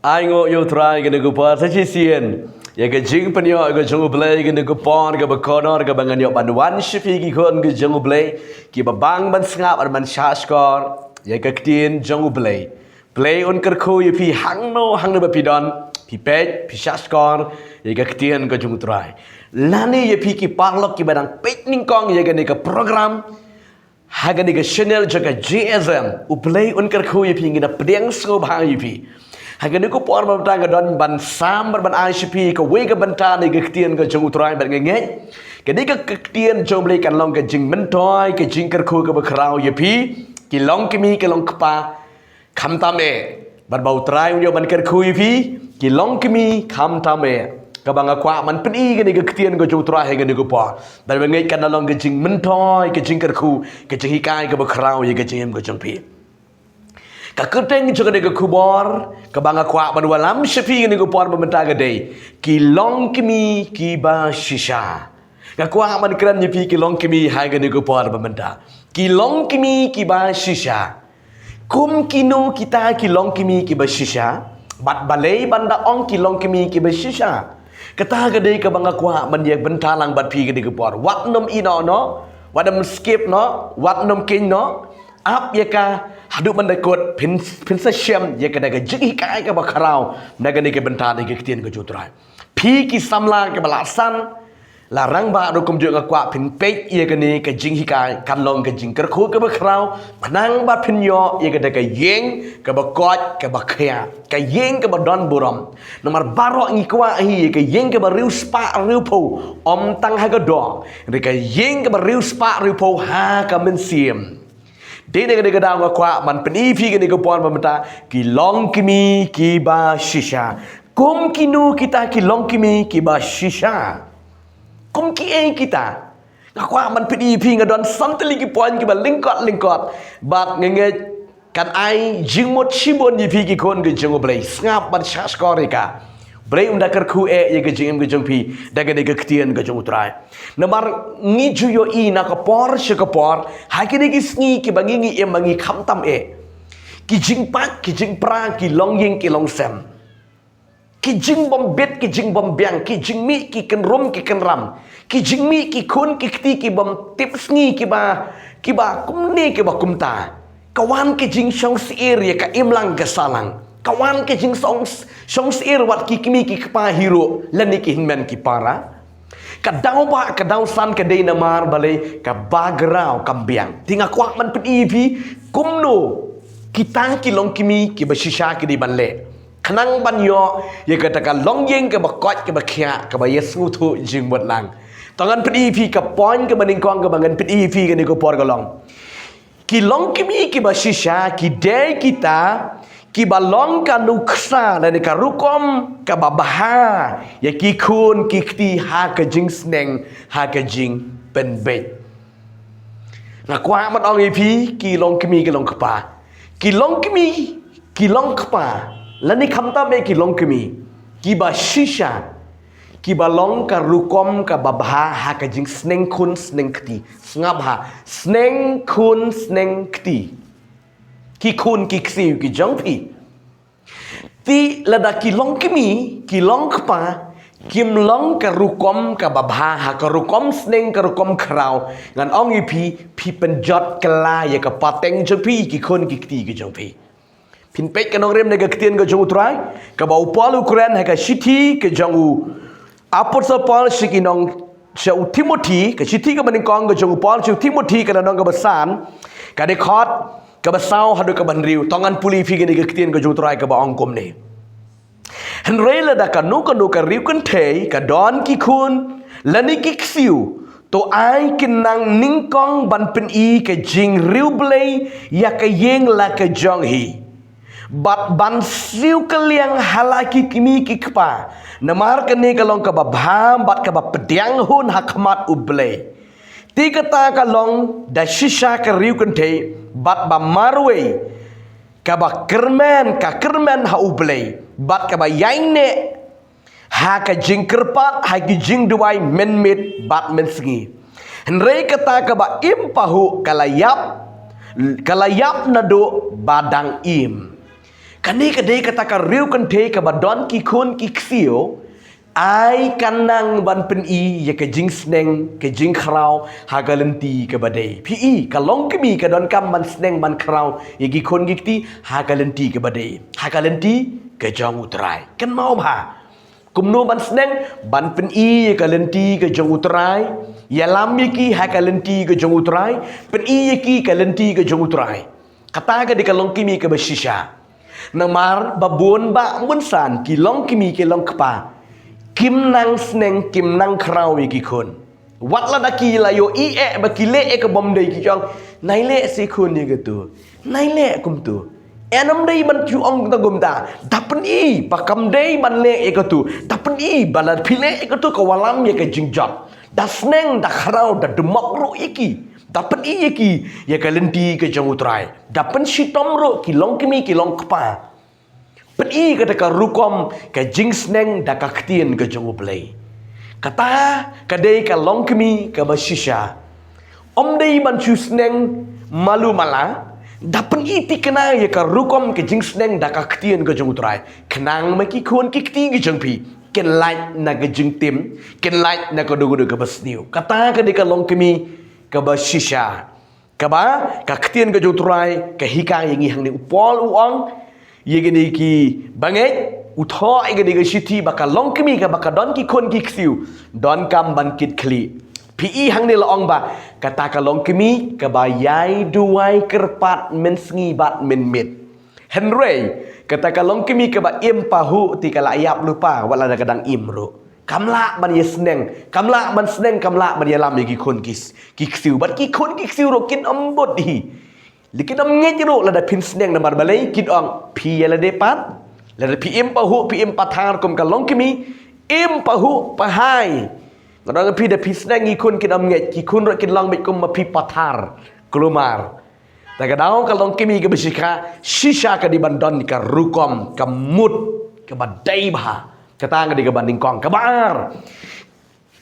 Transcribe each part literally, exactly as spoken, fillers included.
Ai nguh ïa U Trai kane ka por sa shisien ïa ka jingpynïoh ka jong U Blei kane ka por kaba kordor kaba ngan ïoh ban wan sha phi ki khun ka jong U Blei, kiba bang ban sngap bad ban shahshkor ïa ka ktien jong U Blei. Blei un kyrkhu ïa phi hangno hangno ba phi don, phi peit, phi shahshkor ïa ka ktien ka jong U Trai. Lane ïa phi ki paralok kiba dang peit nyngkong ïa kane ka program ha kane ka channel jong ka J S M, U Blei un kyrkhu ïa phi, ngi da pdiang sngewbha ïa phi. Ha kane ka por ba mynta nga don ban sam bad ban ai sha phi kawei ka bynta na ka ktien ka jong U Trai bad nga ngeit kane ka ktien jong U Blei kan long ka jingmyntoi, ka jingkyrkhu kaba khraw ïa phi, ki long kmie, ki long kpa, khamtam eh. Bad ba U Trai un ïoh ban kyrkhu ïa phi, ki long kmie, khamtam eh. Kaba nga kwah ban pyni kane ka ktien ka jong U Trai ha kane ka por. Bad ba ngeit kan long ka jingmyntoi, ka jingkyrkhu, ka jinghikai kaba khraw ïa ka jingim ka jong phi. Ka kyrteng jong kane ka khubor kaba nga kwah ban wallam sha phi kane ka por ba mynta ka dei, ki long kmie kiba shisha. Nga kwah ban kren ïa phi ki long kmie ha kane ka por ba mynta. Ki long kmie kiba shisha. Kum kino kita ki long kmie kiba shisha? Bad balei ban da ong ki long kmie kiba shisha? Kata ka dei kaba nga kwah ban ïa bynta lang bad phi kane ka por. Wat nym ïeh noh noh, wat nym skip noh, wat nym khein noh. Ap ïa ka haduh ban da kut, phin, phin sa shem ïa kata ka jinghikai kaba khraw na kane ka bynta na ka ktien ka jong U Trai. Phi ki samla kiba la san, la rangbah ruh kumjuh, nga kwah phin peit ïa kane ka jinghikai, kan long ka jingkyrkhu kaba khraw, khnang ba phin ïoh ïa kata ka ïing kaba koit kaba khiah, ka ïing kaba don burom. Namar baroh ngi kwah hi ïa ka ïing kaba riewspah riewphew, ym tang ha ka doh, hynrei ka ïing kaba riewspah riewphew ha ka mynsiem. Dei na kane ka daw nga kwah ban pyni ïa phi kane ka por ba mynta, ki long kmie kiba shisha. Kum kino kita ki long kmie kiba shisha? Kum kiei kita? Nga kwah ban pyni ïa phi, nga don san tylli ki point kiba lyngkot lyngkot. Bad nga ngeit kan ai jingmut shibun ïa phi ki khun ka jong U Blei. Sngap bad shahshkor ïa ka. Blei un da kyrkhu eh ïa ka jingim ka jong phi da kane ka ktien ka jong U Trai. Namar ngi ju ïohi na ka por sha ka por, ha kine ki sngi kiba ngi, ngi im ba ngi khamtam eh, ki jingpait, ki jingpra, ki longïing, ki longsem, ki jingbym bit, ki jingbym biang, ki jingmih, ki kynrum, ki kynram, ki jingmih, ki khun, ki kti, ki bym tip sngi, kiba, kiba kumne, kiba kumta. Ka wan ka jingshong syier ïa ka imlang ka sahlang. Ka wan ka jingshong, shong syier wat ki kmie ki kpa hi ruh lane ki hynmen ki para. Ka daw ba, ka daw san ka dei namar balei, ka background kam biang. Te nga kwah ban pyni ïa phi kumno kita ki long kmie kiba shisha ki dei ban leh, khnang ban ïoh ïa kata ka longïing kaba koit kaba khiah kaba ïa sngewthuh jingmut lang. To ngan pyni ïa phi ka point kaba nyngkong kaba ngan pyni ïa phi kane ka por ka long, ki long kmie kiba shisha ki dei kita kiba long ka nuksa lane ka rukom kaba bha ïa ki khun ki kti ha ka jingsneng, ha ka jingpynbeit. Nga kwah ban ong ïa phi, ki long kmie, ki long kpa, ki long kmie, ki long kpa, lane khamtam eh ki long kmie kiba shisha, kiba long ka rukom kaba bha ha ka jingsneng khun sneng kti. Sngap ha, sneng khun sneng kti, ki khun ki ksiew ki jong phi. Te lada ki long kmie, ki long kpa, kim long ka rukom kaba bha ha ka rukom sneng, ka rukom khraw, ngan ong ïa phi, phi pynjot kylla ïa ka pateng jong phi, ki khun ki kti ki jong phi. Phin peit ka nongrim na ka ktien ka jong U Trai, kaba u Paul u kren ha ka shithi ka jong u Apostol Paul sha ki nong, sha u Timothi, ka shithi kaba nyngkong ka jong u Paul sha u Timothi, ka lynnong kaba san, ka dkhot kaba saw haduh kaba hynriew. To ngan pule ïa phi kane ka ktien ka jong U Trai kaba ong kumne. Hynrei lada kano kano ka riewkynthei ka don ki khun lane ki ksiew, to ai kin nang nyngkong ban pyni ka jingriewblei ïa ka ïing la ka jong hi, bad ban siew kylliang ha la ki kmie ki kpa. Namar kane ka long kaba bha bad kaba pdiang hun ha khmat U Blei. Te kata ka long da shisha ka riewkynthei bad ba marwei, kaba kyrmen, ka kyrmen ha U Blei, bad kaba ïaineh ha ka jingkyrpad, ha ki jingduwai mynmiet bad mynsngi. Hynrei kata kaba im pahuh ka la ïap, ka la ïap naduh ba dang im. Kane ka dei kata ka riew kynthei kaba don ki khun ki ksiew, ai ka nang ban pyni ïa ka jingsneng, ka jingkhraw, ha ka lynti kaba dei. Phi i, ka longkmie ka donkam ban sneng ban khraw ïa ki khun ki kti, ha ka lynti kaba dei, ha ka lynti ka jong U Trai. Kynmaw bha. Kumno ban sneng, ban pyni ïa ka lynti ka jong U Trai, ïalam ïa ki ha ka lynti ka jong U Trai, pyni ïa ki ka lynti ka jong U Trai. Kata ka dei ka longkmie kaba shisha. Namar ba bun bah mynsan ki longkmie ki longkpa, kim nang sneng, kim nang khraw ïa ki khun. Wat lada ki la ïohi eh ba ki leh ïa ka bym dei, ki ong, nai leh shi khun ïa katu, nai leh kumtu. Em dei ban shu ong kumta kumta. Da pyni ba kam dei ban leh ïa katu. Da pyni ba lada phi leh ïa katu ka wallam ïa ka jingjot. Da sneng, da khraw, da dmok ruh ïa ki. Da pyni ïa ki ïa ka lynti ka jong U Trai. Da pynshitom ruh ki longkmie ki longkpa. Pyni kata ka rukom ka jingsneng da ka ktien ka jong U Blei. Kata ka dei ka longkmie kaba shisha. Ym dei ban shu sneng malu mala, da pyni thikna ïa ka rukom ka jingsneng da ka ktien ka jong U Trai. Khnang ma ki khun ki kti ki jong phi kin lait na ka jingtim, kin lait na ka dei ka dei kaba sniew. Kata ka dei ka longkmie kaba shisha. Kaba ka ktien ka jong U Trai ka hikai ïa ngi hangne. U Paul u ong ïa kine ki bangeit, u thoh ïa kine ka shithi ba ka longkmie kaba ka don ki khun ki ksiew, donkam ban kitkhlieh. Phi i hangne la ong ba kata ka longkmie kaba ïai duwai kyrpad mynsngi bad mynmiet. Hynrei kata ka longkmie kaba im pahuh te ka la ïap lypa wat lada ka dang im ruh. Kam lah ban ïa sneng, kam lah ban sneng, kam lah ban ïalam ïa ki khun ki, ki ksiew. Bad ki khun ki ksiew ruh kin ym bud hi. Lada kin ym ngeit ruh lada phin sneng, namar balei? Kin ong phi ïa lade pat. Lada phi im pahuh, phi im pathar kum ka longkmie, im pahuh pahai. Nga ong ïa phi, da phi sneng ïa ki khun kin ym ngeit, ki khun ruh kin long beit kum ma phi, pathar. Kulmar, ta ka daw ka longkmie kaba shisha, shisha ka dei ban don ka rukom, ka mut kaba dei bha. Kata ka dei kaba nyngkong. Kaba ar,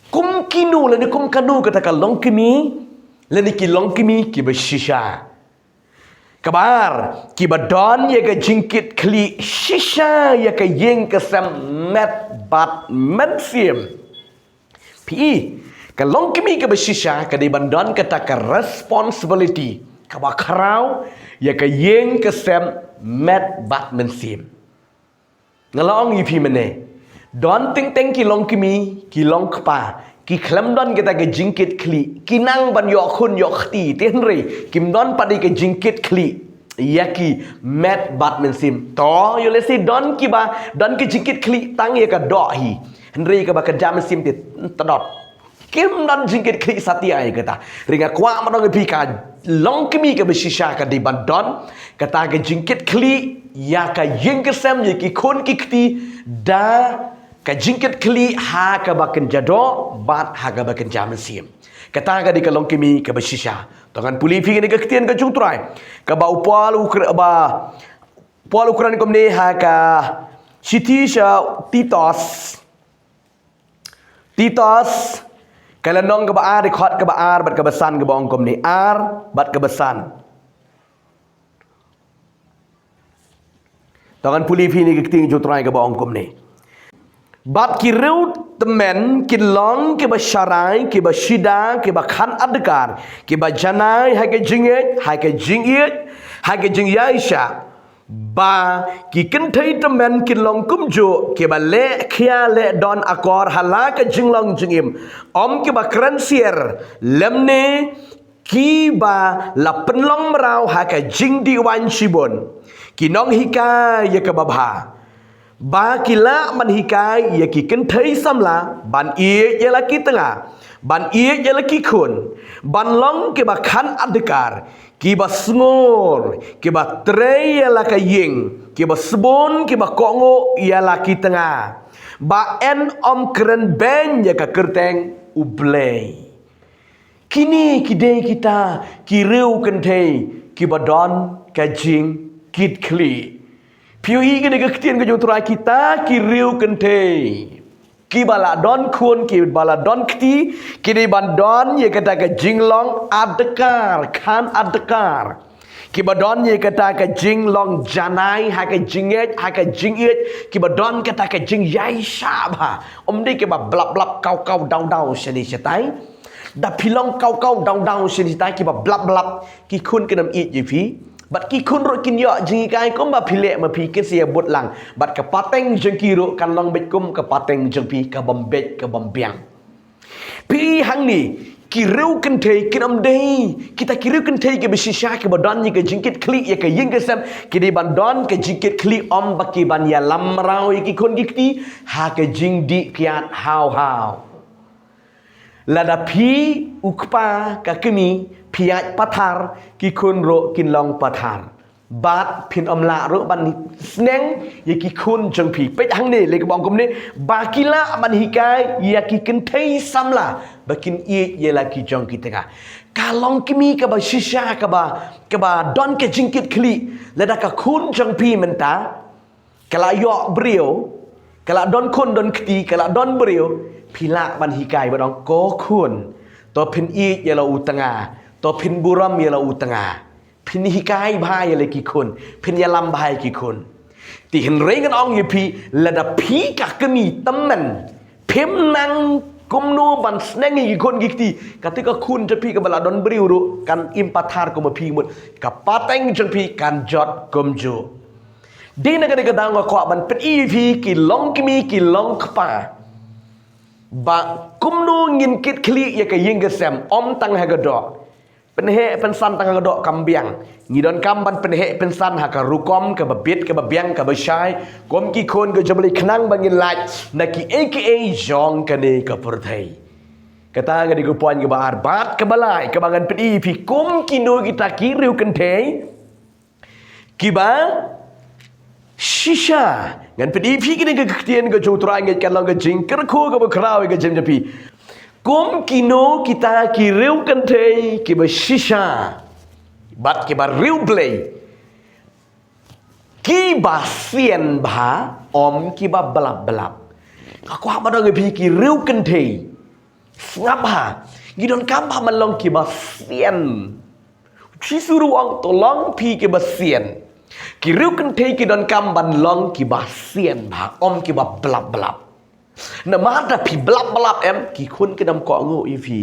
kum kino lane kum kano kata ka longkmie lane ki longkmie kiba shisha. Kaba ar, kiba don ïa ka jingkitkhlieh shisha ïa ka ïing ka sem, met bad mynsiem. Phi i, ka longkmie kaba shisha ka dei ban don kata ka responsibility kaba khraw ïa ka ïing ka sem, met bad mynsiem. Nga la ong ïa phi mynne, don teng teng ki longkmie, ki longkpa, ki khlem don kata ka jingkitkhlieh, ki nang ban ïoh khun ïoh kti, te hynrei kim don pat ïa ka jingkitkhlieh ïa ki met bad mynsiem. To, ïoh lehse don kiba don ka jingkitkhlieh tang ïa ka doh hi, hynrei kaba kynja mynsiem te tdot. Kim don jingkitkhlieh satia ïa kata. Hynrei nga kwah ban ong ïa phi, ka longkmie kaba shisha ka dei ban don kata ka jingkitkhlieh ïa ka ïing ka sem, ïa ki khun ki kti, da ka jingkitkhlieh ha kaba kynja doh bad ha kaba kynja mynsiem. Kata ka dei ka longkmie kaba shisha. To ngan pule ïa phi kane ka ktien ka jong U Trai, kaba u Paul u kren, ba Paul u kren kumne ha ka shithi sha Titos. Titos, ka lynnong kaba ar, dkhot kaba ar bad kaba san, kaba ong kumne, ar bad kaba san. To ngan pule ïa phi kane ka ktien jong U Trai kaba ong kumne. Bad ki riew tymmen kin long kiba sharai, kiba shida, kiba khan adkar, kiba janai ha ka jingïeit, ha ka jingïeit, ha ka jingïaishah. Ba ki kynthei tymmen kin long kumjuh, kiba leh khia leh don akor ha la ka jinglong jingim, ym kiba kren sier, lymne kiba la pynlong mraw ha ka jingdih waiñ shibun, ki nonghikai ïa kaba bha. Ba ki lah ban hikai ïa ki kynthei samla ban ïeit ïa la ki tnga, ban ïeit ïa la ki khun, ban long kiba khan adkar, kiba sngur, kiba trei ïa la ka ïing, kiba sbun, kiba kohnguh ïa la ki tnga. Ba yn ym kren beiñ ïa ka kyrteng U Blei. Kine ki dei kita ki riew kynthei kiba don ka jingkitkhlieh. Phi ïohi kane ka ktien ka jong U Trai, kita ki riew kynthei kiba la don khun, kiba la don kti, ki dei ban don ïa kata ka jinglong adkar, khan adkar. Kiba don ïa kata ka jinglong janai ha ka jingngeit, ha ka jingïeit, kiba don kata ka jingïaishah bha. Ym dei kiba blap blap kaw kaw daw daw shane shatai. Da phi long kaw kaw daw daw shane shatai, kiba blap blap, ki khun kin ym ïeit ïa phi. Bad ki khun ruh kin ïoh jinghikai kumba phi leh ma phi, kin sa ïa bud lang. Bad ka pateng jong ki ruh kan long beit kum ka pateng jong phi, ka bym beit ka bym biang. Phi hangne, ki riew kynthei kin ym dei, kita ki riew kynthei kiba shisha, kiba don ïa ka jingkit khlieh ïa ka ïing ka sem, ki dei ban don ka jingkit khlieh ym ba ki ban ïalam mraw ïa ki khun ki kti ha ka jingdih kiad haw haw. Lada phi u kpa ka kmie, phi ïaid pathar, ki khun ruh kin long pathar. Bad phin ym lah ruh ban sneng ïa ki khun jong phi. Peit hangne, lei kaba ong kumne, ba ki lah ban hikai ïa ki kynthei samla ba kin ïeit ïa la ki jong ki tnga. Ka long kmie kaba shisha, kaba, kaba don ka jingkit khlieh. Lada ka khun jong phi mynta ka la ïoh briew, ka la don khun don kti, ka la don briew, phi lah ban hikai bad ong, ko khun, to phin ïeit ïa la u tnga, to phin burom ïa la u tnga. Phin hikai bha ïa la ki khun, phin ïalam bha ïa ki khun. Te hynrei ngan ong ïa phi, lada phi ka kmie tymmen phim nang kumno ban sneng ïa ki khun ki kti, kata ka khun jong phi kaba la don briew ruh kan im pathar kum ma phi mut. Ka pateng jong phi kan jot kumjuh. Dei na kane ka daw nga kwah ban pyni ïa phi ki long kmie ki long kpa, ba kumno ngin kit khlieh ïa ka ïing ka sem, ym tang ha ka doh. Pynheh pynsan tang ha ka doh kam biang. Ngi donkam ban pynheh pynsan ha ka rukom kaba bit, kaba biang, kaba shai, kum ki khun ka jong U Blei, khnang ba ngin lait na kiei kiei jong kane ka pyrthei. Kata ka dei ka point kaba ar. Bad kaba lai kaba ngan pyni ïa phi, kum kino kita ki riew kynthei kiba shisha. Ngan pyni ïa phi kane ka ktien ka jong U Trai, ngeit kan long ka jingkyrkhu kaba khraw ïa ka jingim jong phi. Kum kino kita ki riew kynthei kiba shisha bad kiba riewblei, kiba sian bha, ym kiba blap blap. Nga kwah ban ong ïa phi, ki riew kynthei, sngap bha, ngi donkam bha ban long kiba sian. U Jisu ruh u ong, to long phi kiba sian. Ki riew kynthei ki donkam ban long kiba sian bha, ym kiba blap blap. Namar da phi blap blap em, ki khun kin ym kohnguh ïa phi.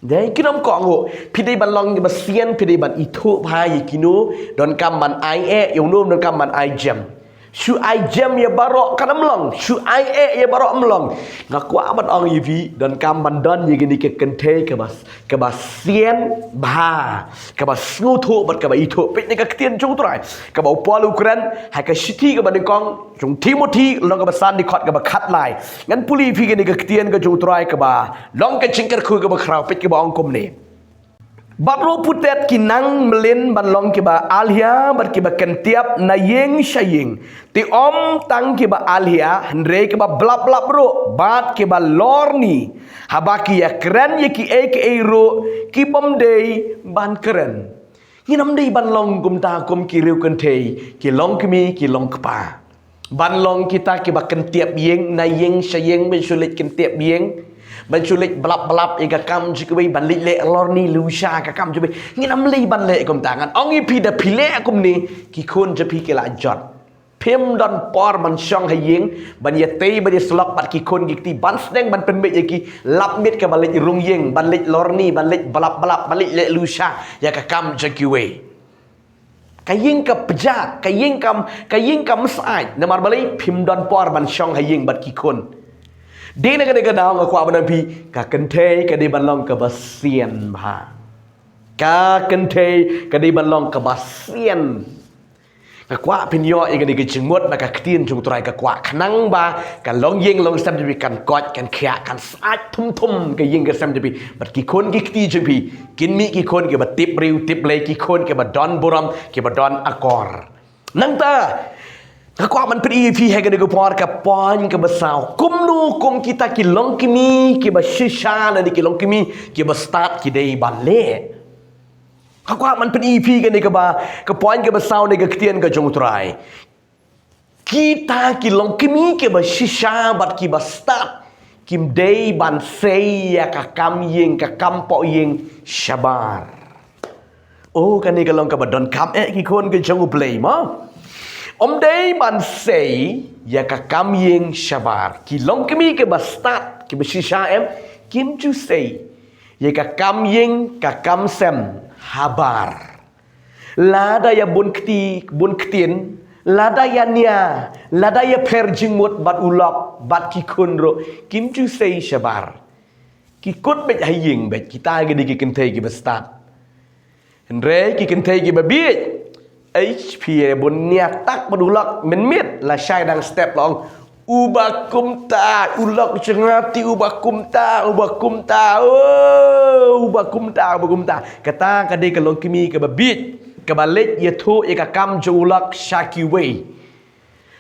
Dei, kin ym kohnguh. Phi dei ban long kiba sian, phi dei ban ithuh bha ïa kino donkam ban ai eh, ïa uno donkam ban ai jem. Shu ai jem ïa baroh kan ym long, shu ai eh ïa baroh ym long. Nga kwah ban ong ïa phi, donkam ban don ïa kine ki kynthei kaba, kaba sian bha, kaba sngewthuh bad kaba ithuh. Peit na ka ktien jong U Trai kaba u Paul u kren ha ka shithi kaba nyngkong jong u Timothi, lynnong kaba san, dkhot kaba khatlai. Ngan pule ïa phi kane ka ktien ka jong U Trai kaba long ka jingkyrkhu kaba khraw. Peit kaba ong kumne: Bad ruh putet ki nang mlien ban long kiba alhia bad kiba kyntiap na ïing sha ïing. Te ym tang kiba alhia, hynrei kiba blap blap ruh, bad kiba lorni, haba ki ïakren ïa kiei kiei ruh ki bym dei ban kren. Ngin ym dei ban long kumta kum ki riew kynthei, ki long kmie, ki long kpa. Ban long kita kiba kyntiap ïing, na ïing sha ïing, ban shu leit kyntiap ïing, ban shu leit blap blap ïa ka kam jong kiwei, ban leit leh lorni lusha ka kam jong kiwei. Ngin ym lei ban leh kumta. Ngan ong ïa phi, da phi leh kumne, ki khun jong phi ki la jot. Phim don por ban shong ha ïing, ban ïatei, ban ïasyllok bad ki khun ki kti, ban sneng ban pynbeit ïa ki, lap miet kaba leit rung ïing, ban leit lorni, ban leit blap blap, ban leit leh lusha ïa ka kam jong kiwei. Ka ïing ka pjah, ka ïing kam, ka ïing kam syaid. Namar balei? Phim don por ban shong ha ïing bad ki khun. Dei na kane ka daw nga kwah ban ong ïa phi, ka kynthei ka dei ban long kaba sian bha. Ka kynthei ka dei ban long kaba sian. Nga kwah phin ïoh ïa kane ka jingmut na ka ktien jong U Trai, ka kwah khnang ba ka longïing longsem jong phi kan koit, kan khiah, kan syaid thum thum ka ïing ka sem jong phi. Bad ki khun ki kti jong phi kin mih ki khun kiba tip briew tip Blei, ki khun kiba don burom, kiba don akor. Nangta nga kwah ban pyni ïa phi ha kane ka por, ka point kaba saw. Kumno kum kita ki longkmie kiba shisha lane ki longkmie kiba stad ki dei ban leh? Nga kwah ban pyni ïa phi kane kaba, ka point kaba saw na ka ktien ka jong U Trai. Kita ki longkmie kiba shisha bad kiba stad kim dei ban sei ïa ka kam ïing, ka kam poh ïing shabar. Oh, kane ka long kaba donkam eh ki khun ki jong U Blei mo. Ym dei ban sei ïa ka kam ïing shabar. Ki longkmie kiba stad, kiba shisha em, kim ju sei ïa ka kam ïing, ka kam sem habar. Lada ïa bun kti, bun ktien, lada ïa nia, lada ïa pher jingmut bad u lok, bad ki khun ruh, kim ju sei shabar. Ki kut beit ha ïing beit, kita ki dei ki kynthei kiba stad. Hynrei ki kynthei kiba bieit, ei phi bun nia tak bad u lok mynmiet, lashai dang step long. Uba kumta, u lok jong nga te uba kumta, uba kumta, oh, uba kumta, uba kumta. Kata ka dei ka longkmie kaba bieit, kaba leit ïathuh ïa ka kam jong u lok sha kiwei.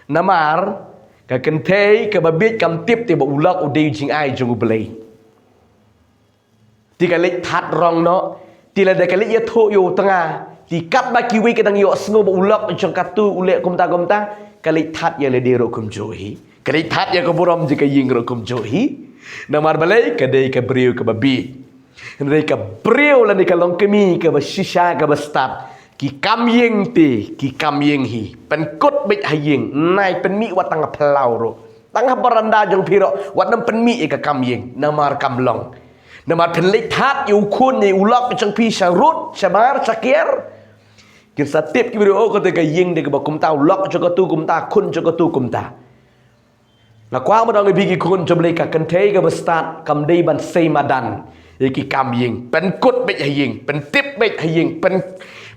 Namar ka kynthei kaba bieit kam tip te ba u lok u dei u jingai jong U Blei. Te ka leit that rong noh. Te lada ka leit ïathuh ïa u tnga, te katba kiwei ki dang ïohsngew ba u lok jong katu u leh kumta kumta, ka leit that ïa lade ruh kumjuh hi. Ka leit that ïa ka burom jong ka ïing ruh kumjuh hi. Namar balei? Ka dei ka briew kaba bieit. Hynrei ka briew lane ka longkmie kaba shisha kaba stad, ki kam ïing te, ki kam ïing hi. Pynkut beit ha ïing, nai pynmih wat tang ha phyllaw ruh. Tang ha baranda jong phi ruh, wat nym pynmih ïa ka kam ïing, namar kam long. Namar phin leit that ïa u khun ïa u lok jong phi sha rud, sha bar, sha kiar. Kin sa tip ki briew, oh, kata ka ïing dei kaba kumta, u lok jong katu kumta, khun jong katu kumta. Nga kwah ban ong ïa phi ki khun jong U Blei, ka kynthei kaba stad kam dei ban sei madan ïa ki kam ïing, pynkut beit ha ïing, pyntip beit ha ïing, pyn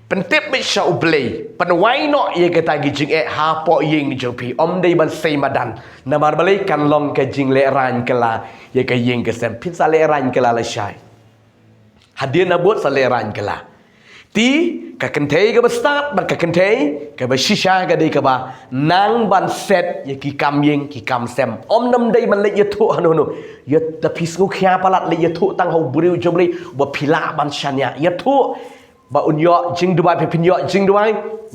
pyntip beit sha U Blei, pynwai noh ïa kita ki jingeh hapoh ïing jong phi. Ym dei ban sei madan. Namar balei? Kan long ka jinglehrain kylla ïa ka ïing ka sem. Phin sa lehrain kylla lashai. Hadien habud sa lehrain kylla. Te ka kynthei kaba stad bad ka kynthei kaba shisha ka dei kaba nang ban set ïa ki kam ïing ki kam sem. Ym nym dei ban leit ïathuh hano hano. Ïa da phi sngewkhia palat leit ïathuh tang ha u briew jong U Blei ba phi lah ban shaniah. Ïathuh ba un ïoh jingduwai, phi phin ïoh jingduwai,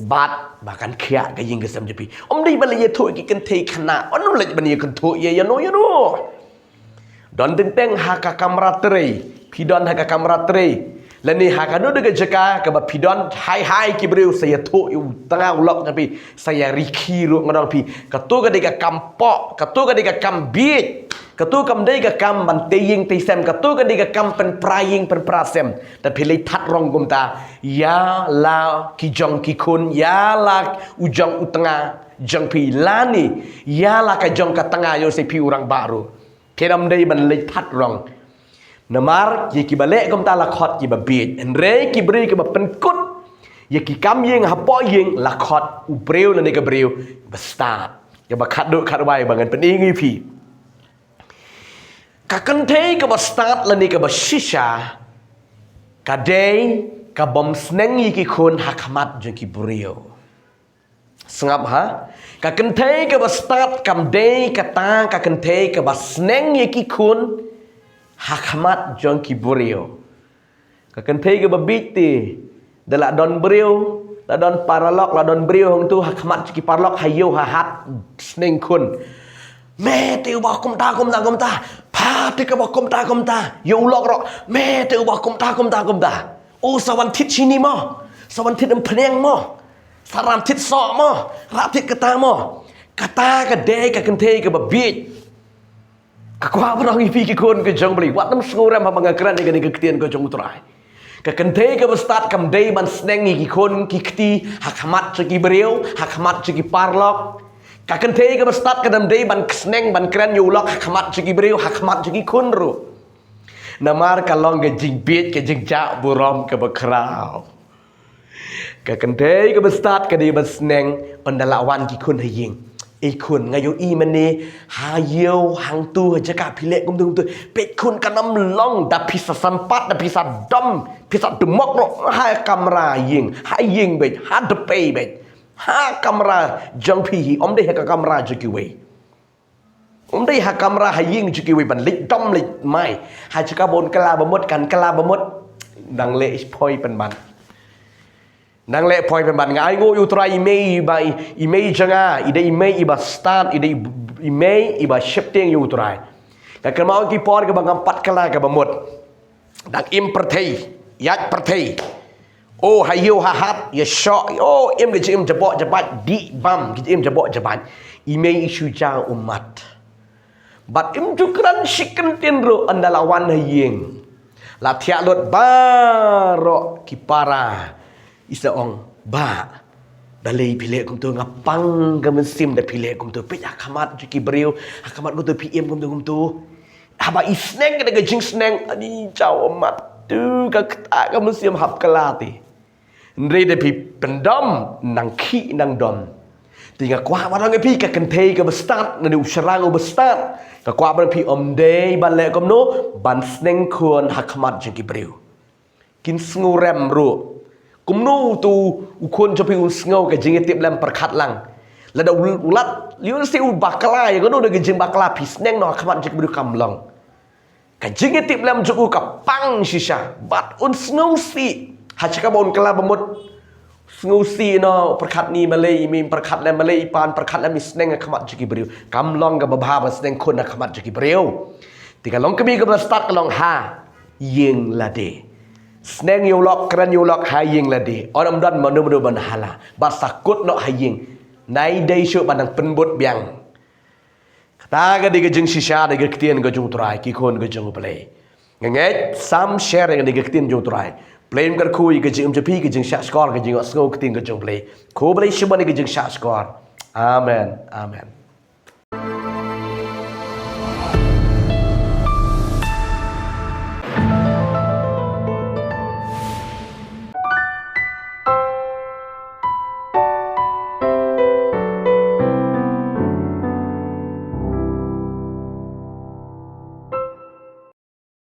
bad ba kan khiah ka ïing ka sem jong phi. Ym dei ban leit ïathuh ïa ki kynthei khynnah. Ym leit ban ïakynduh ïa ïano ïano. Don teng teng ha ka kamra trei, phi don ha ka kamra trei, lane ha kano kano ka jaka kaba phi don, hai hai ki briew, sa ïathuh ïa u tnga u lok jong phi, sa ïarikhi ruh, nga ong ïa phi. Katu ka dei ka kam pop, katu ka dei ka kam bieit. Katu kam dei ka kam ban tei ïing tei sem, katu ka dei ka kam pynpra ïing pynpra sem. Te phi leit that rong kumta ïa la ki jong ki khun, ïa la u jong u tnga jong phi, lane ïa la ka jong ka tnga jong se phi u rangbah ruh. Phi ym dei ban leit that rong. Namar ïa kiba leh kumta la khot kiba bieit. Hynrei ki briew kiba pynkut ïa ki kam ïing hapoh ïing la khot u briew lane ka briew ba stad. Kaba khatduh khatwai ba ngan pyni ïa phi. Ka kynthei kaba stad lane kaba shisha ka dei ka bym sneng ïa ki khun ha khmat jong ki briew. Sngap ha. Ka kynthei kaba stad kam dei kata ka kynthei kaba sneng ïa ki khun ha khmat jong ki briew. Ka kynthei kaba bieit te, da la don briew, la don paralok, la don briew hangtu, ha khmat jong ki paralok, ha ïew ha hat, sneng khun. Me te uba kumta kumta kumta. Pha te kaba kumta kumta. Ïa u lok ruh. Me te uba kumta kumta kumta. O, sa wan thied shini mo. Sa wan thied umphniang mo. Sa ram thied soh mo. Rah thied kata mo. Kata ka dei ka kynthei kaba bieit. Ka kwah ban ong ïa phi ki khun ka jong U Blei, wat nym sngewrem haba nga kren ïa kane ka ktien ka jong U Trai. Ka kynthei kaba stad kam dei ban sneng ïa ki khun ki kti ha khmat jong ki briew, ha khmat jong ki paralok. Ka kynthei kaba stad kam dei ban sneng ban kren ïa u lok ha khmat jong ki briew, ha khmat jong ki khun ruh. Namar ka long ka jingbieit, ka jingjah burom kaba khraw. Ka kynthei kaba stad ka dei ban sneng ynda la wan ki khun ha ïing. Ei khun, nga ïohi mynne ha ïew hangtu ha jaka phi leh kumtu kumtu. Peit khun, kan ym long da phi sa sympat, da phi sa dom, phi sa dum mok noh ha kamra ïing, ha ïing beit, ha dpei beit. Ha kamra jong phi hi, ym dei ha ka kamra jong kiwei. Ym dei ha kamra ha ïing jong kiwei ban leit dom leit mai. Ha jaka ba un kylla ba mut kan kylla ba mut. Nang leh phoi pynban. Nang leh phoi pynban. Nga ai nguh ïa U Trai, i mei iba, i mei jong nga i dei i mei iba stad, i dei i mei iba sheptieng ïa U Trai. Nga kynmaw ki por kaba ngam pat kylla kaba mut. Dang im pyrthei, ïaid pyrthei. O ha ïew ha hat, ïa shoh, o im ka jingim jaboh jabat, dih bam ka jingim jaboh jabat. I mei i shu jaw ummat. Bad im ju kren shi kyntien ruh ynda la wan ha ïing. La thiah lut baroh ki para. I sa ong, "Bah, balei phi leh kumto, nga pang ka mynsiem da phi leh kumto. Peit ha khmat jong ki briew, ha khmat kumto phi im kumto kumto." Haba i sneng ka da ka jingsneng, ani jaw ummat. Tu ka kata ka mynsiem hap kylla te. Hynrei da phi pyndom, nang khih nang dom. Te nga kwah ban ong ïa phi ka kynthei kaba stad, lane u shynrang uba stad. Nga kwah ban ong ïa phi ym dei ban leh kumno, ban sneng khun ha khmat jong ki briew. Kin sngew rem ruh. Kumno uto u khun jong phi un sngew ka jingïatiplem pyrkhat lang. Lada u, u lad, lehse u bakla, ïa kano da ka jingbakla, phi sneng noh ha khmat jong ki briew kam long. Ka jingïatiplem jong u ka pang shisha. Bad un sngewsih. Ha kaba un kylla ba mut. Sngewsih noh, pyrkhat ni balei i mei pyrkhat lem, balei i pa pyrkhat lem, i sneng ha khmat jong ki briew. Kam long kaba bha ban sneng khun ha khmat jong ki briew. Te ka longkmie kaba stad ka long ha ïing lade. Sneng ïa u lok, kren ïa u lok ha ïing lade. Ym don mano mano ban hala. Bad sa kut noh ha ïing. Nai dei shuh ban nang pynbud biang. Kata ka dei ka jingshisha, dei ka ktien ka jong u Trai, ki khun ka jong u Blei. Nga ngeit sam share ïa ka dei ka ktien jong u Trai. Blei un kyrkhu ïa ka jingim jong phi, ka jingshahshkor, ka jingïohsngew ka ktien ka jong u Blei. Khublei shibun ïa ka jingshahshkor. Amen. Amen.